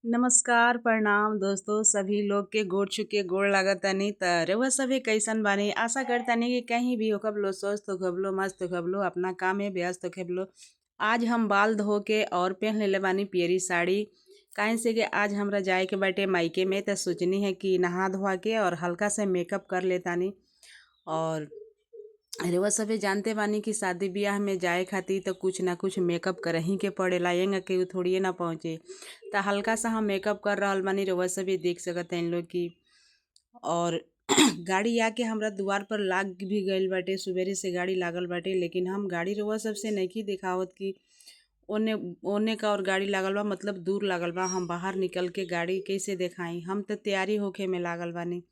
नमस्कार, प्रणाम दोस्तों, सभी लोग के गोड़ छू के गोड़ लागतानी। त रउआ सभे कइसन बानी? आशा करतानी कि कहीं भी होखब लो, स्वस्थ होखब लो, मस्त होखब लो, अपना काम में व्यस्त होखब लो। आज हम बाल धो के और पहन लेले बानी पियरी साड़ी, काहे से कि आज हमरा जाए के बाटे मायके में। त सोचनी है कि नहा धोआ के और हल्का से मेकअप कर लेतानी। और रउआ सभे जानते बानी कि शादी ब्याह में जाए खातिर त कुछ ना कुछ मेकअप करही के पड़ेला, एंगा केहू थोड़िए ना पहुँचे। त हल्का सा हम मेकअप कर रहल बानी, रउआ सभे देख सकत हइन लोग कि। और गाड़ी आके हमरा दुआर पर लाग भी गइल बाटे, सुबेरे से गाड़ी लागल बाटे, लेकिन हम गाड़ी रउआ सबसे नइखी देखावत कि ओने ओने का और गाड़ी लागल बा, मतलब दूर लागल बा। हम बाहर निकल के गाड़ी कैसे देखाई, हम त तैयारी होखे में लागल बानी।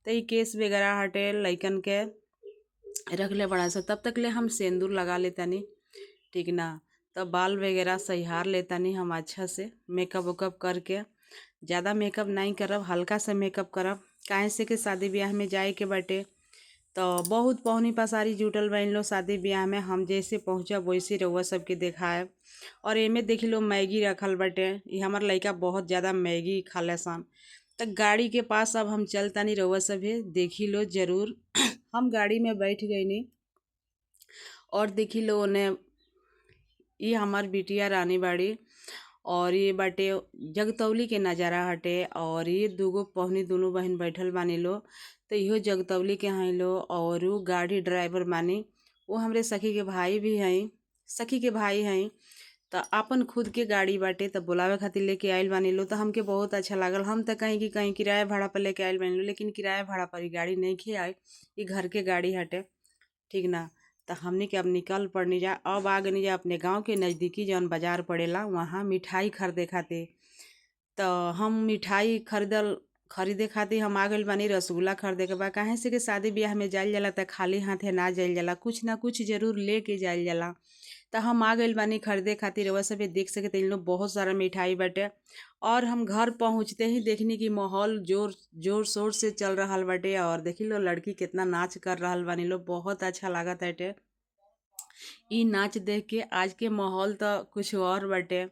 त ई केस वगैरह हटे लइकन के रखले बड़ा सा, तब तक ले हम सिंदूर लगा लेतानी, ठीक ना। तब बाल वगैरह सहिहार लेतानी हम अच्छा से मेकअप उकअप करके। ज़्यादा मेकअप नहीं करब, हल्का सा मेकअप करब, काहे से कि शादी ब्याह में जाए के बाटे। तो बहुत पहुनी पसारी जुटल बा इन लोग शादी ब्याह में। हम जैसे पहुँचब वैसे रउआ सबके देखायब। और एमे देखी लो मैगी रखल बाटे, ई हमार लइका बहुत ज़्यादा मैगी खाले सन। त गाड़ी के पास अब हम चलतानी, रउआ सभे देखी लो ज़रूर। हम गाड़ी में बैठ गईनी और देखी लो ओने ई हमार बिटिया रानी बाड़ी और ये बाटे जगतौली के नज़ारा हटे। और ये दूगो पहुनी दुनू बहिन बैठल बानी लो, त इहो जगतौली के हई लो। और उ गाड़ी ड्राइवर बानी, वो हमरे सखी के भाई भी हई, सखी के भाई हई। त आपन खुद के गाड़ी बाटे, त बुलावे खातिर लेके आइल बानी लो। त हमके बहुत अच्छा लागल। हम त कहीं कि कहीं किराया भाड़ा पर लेके आइल बानी लो, लेकिन किराया भाड़ा पर ई गाड़ी नइखे आइल, ई घर के गाड़ी हटे, ठीक ना। त हमनी के अब निकल पड़नी जा। अब आ गनी जा अपने गांव के नज़दीकी जौन बाज़ार पड़ेला वहाँ मिठाई खरीदे खातिर। त हम मिठाई खरीदे खातिर हम आ गइल बानी। रसगुल्ला खरीदे के बा, काहे से कि शादी ब्याह में जाइल जाला त खाली हाथे ना जाइल जाला, कुछ ना कुछ जरूर लेके जाइल जाला। त हम आ गइल बानी खरीदे खातिर। रउआ सभे देख सकत हइन लोग बहुत सारा मिठाई बाटे। और हम घर पहुँचते ही देखनी कि माहौल जोर जोर शोर से चल रहल बाटे। और देखी लो लड़की कितना नाच कर रहल बानी लोग, बहुत अच्छा लागत बाटे ई नाच देख के। आज के माहौल त कुछ और बाटे।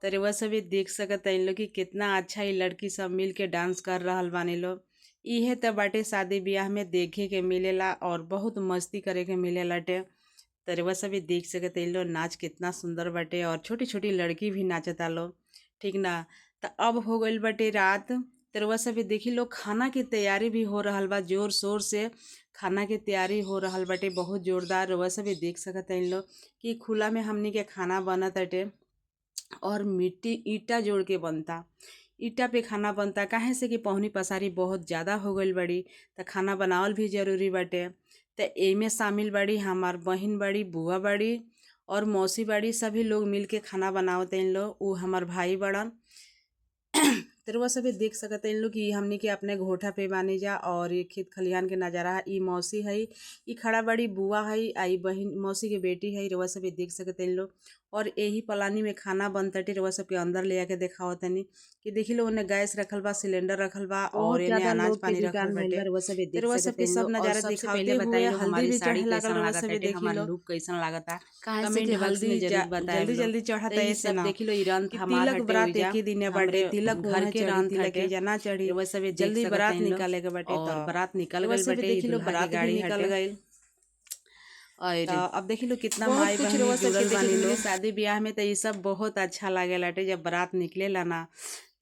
त रउआ सभे देख सकत हइन लोग कि कितना अच्छा ई लड़की सब मिल के डांस कर रहल बानी लोग। इहे त बाटे शादी ब्याह में देखे के मिलेला और बहुत मस्ती करे के मिलेलाटे। त रउआ सभे देख सकत हइन लोग नाच कितना सुंदर बाटे और छोटी छोटी लड़की भी नाचता लोग, ठीक ना। त अब हो गइल बाटे रात। त रउआ सभे देखी लो खाना के तैयारी भी हो रहल बा, जोर शोर से खाना के तैयारी हो रहल बाटे, बहुत जोरदार। रउआ सभे देख सकत हइन लोग कि खुला में हमनी के खाना बनत बाटे और मिट्टी ईटा जोड़ के बनता, ईटा पे खाना बनता। काहे से कि पहुनी पसारी बहुत ज़्यादा हो गइल बाड़ी, त खाना बनावल भी जरूरी बाटे। त एमे शामिल बाड़ी हमार बहिन बाड़ी, बुआ बाड़ी और मौसी बाड़ी, सभी लोग मिल के खाना बनावत हइन लोग। उ हमार भाई बड़न। त रउआ सभे देख सकत हइन लोग कि हमनी के अपने घोठा पे बानी जा और ये खेत खलिहान के नज़ारा है। ई मौसी हई, ई खड़ा बड़ी बुआ हई, आ ई बहिन मौसी के बेटी हई। रउआ सभे देख सकत हइन लोग। और एही पलानी में खाना बनताटे। रउआ सबके अंदर ले आके देखावतनी कि देखी लो ओने गैस रखल बा, सिलेंडर रखल बा और बहुत एने ज्यादा अनाज लोग के पानी रखल जुटान भइल बाटे। बा, रउआ सभे त देख रउआ सकत सबके हइन सब लोग। और नज़ारा सबसे दिखावते पहले हुए बताई लो हल्दी हमारी भी साड़ी चढ़े लागल। कैसन रउआ लागत सभे बाटे, देखी हमार लो, लुक कैसन लागता, काहे से कि कमेंट बॉक्स में हल्दी जरूर बताएब जल्दी लोग। जल्दी त चढ़ता ई ऐसे सब ना देखी लो ई रंथ कि हमार तिलक हटे बरात ओइजा, एके दिने बाटे, हमरे तिलक घर उहे के चढ़ी, रंथ तिलक हटे। एजा ना चढ़ी, रउआ सभे देख जल्दी सकत बरात हइन लोग। निकाले के बाटे। और त बारात निकल रउआ गइल सभे बाटे, ई देखी लो दुल्हा के बारात भी गाड़ी निकल हटे। गइल। और त अब देखी लो कितना बहुत माई कुछ बहिनी रउआ सबके जुड़ल देखे बानी के मिली लोग। शादी ब्याह में। त ई सब बहुत अच्छा लागेलाटे। जब बारात निकलेला ना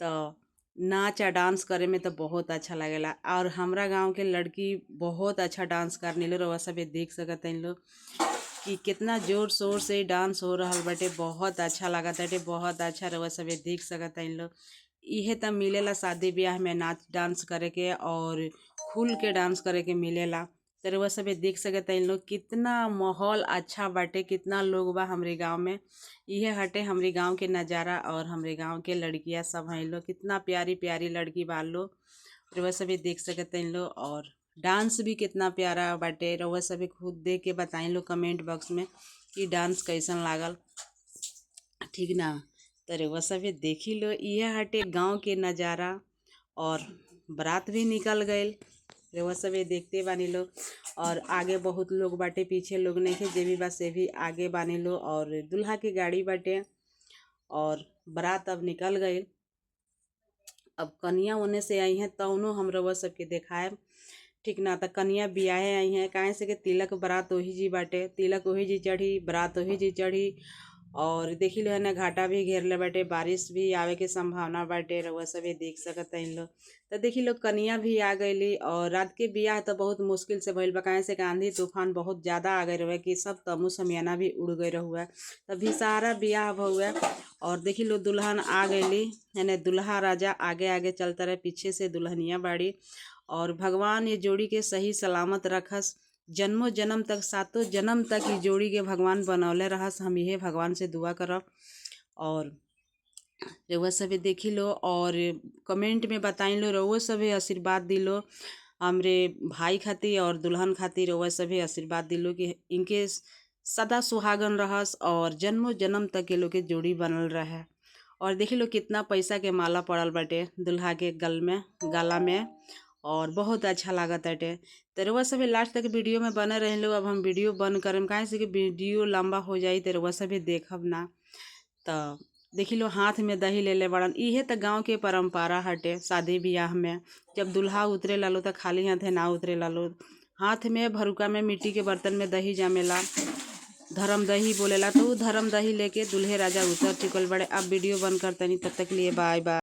त नाच आ डांस करे में त बहुत अच्छा लागेला। और हमरा गांव के लड़की बहुत अच्छा डांस करनी लो। रउआ सभे देख सकत हइन लोग कि कितना जोर शोर से डांस हो रहल बाटे, बहुत अच्छा लागत बाटे, बहुत अच्छा। रउआ सभे देख सकत हइन लोग। इहे त मिलेला शादी ब्याह में नाच डांस करे के और खुल के डांस करे के मिलेला। त रउआ सभे देख सकत हइन लोग कितना माहौल अच्छा बाटे, कितना लोग बा हमरे गांव में। इहे हटे हमरे गांव के नज़ारा और हमरे गांव के लड़कियां सब हइन लोग, कितना प्यारी प्यारी लड़की बा लोग। रउआ सभे देख सकत हइन लोग। और डांस भी कितना प्यारा बाटे, रउआ सभे खुद देख के बताइन लोग कमेंट बॉक्स में कि डांस कैसन लागल, ठीक ना। त रउआ सभे देखी लो इहे हटे गांव के नज़ारा। और बारात भी निकल गइल, रउआ सभे देखते बानी लोग। और आगे बहुत लोग बाटे, पीछे लोग नइखे, जे भी बा से भी आगे बानी लोग। और दुल्हा के गाड़ी बाटे और बारात अब निकल गइल। अब कनिया ओने से आई हैं तौनो हम रउआ सबके देखाएब, ठीक ना। त कनिया बियाहे आई हैं, काहे से कि तिलक बारात ओही जी बाटे, तिलक ओही जी चढ़ी, बारात ओही जी चढ़ी। और देखी लो है ना घाटा भी घेरले बाटे, बारिश भी आवे के संभावना बाटे, रउआ सभे देख सकत हइन लोग। त देखी लो कनिया भी आ गईली। और रात के बियाह त बहुत मुश्किल से भइल बा, काहे से कि आंधी तूफान बहुत ज़्यादा आ गए रहुए कि सब तम्बू समियाना भी उड़ गए रहुए, त भिसारा बियाह भहुए। और देखी लो दुल्हन आ गईली, यानी दुल्हा राजा आगे आगे चलता रहे, पीछे से दुल्हनिया बाड़ी। और भगवान ये जोड़ी के सही सलामत रखस, जन्मों जन्म तक, सातों जन्म तक ये जोड़ी के भगवान बनौले रहस, हम इहे भगवान से दुआ करब। और रउआ सभे देखी लो और कमेंट में बताई लो, रउआ सभे आशीर्वाद दिलो हमरे भाई खातिर और दुल्हन खातिर, रउआ सभे आशीर्वाद दिलो कि इनके सदा सुहागन रहस और जन्मों जन्म तक ये लोग के जोड़ी बनल रहे। और देखी लो कितना पैसा के माला पड़ल बाटे दुल्हा के गल में, गला में, और बहुत अच्छा लागत बाटे। तो रउआ सभे लास्ट तक वीडियो में बने रह लो। अब हम वीडियो बंद करम, काहे से कि वीडियो लंबा हो जाई तो रउआ सभे देखब ना। तो देखी लो हाथ में दही ले ले बड़न, इहे तो गांव के परंपरा हटे शादी ब्याह में। जब दुल्हा उतरे लालो तो खाली हाथे ना उतरे लालो, हाथ में भरुका में मिट्टी के बर्तन में दही जमेला, धर्म दही बोलेला, तो उ धर्म दही लेके दुल्हे राजा उतर चुकल बड़े। अब वीडियो बंद करतनी, तब तक लिए बाय बाय।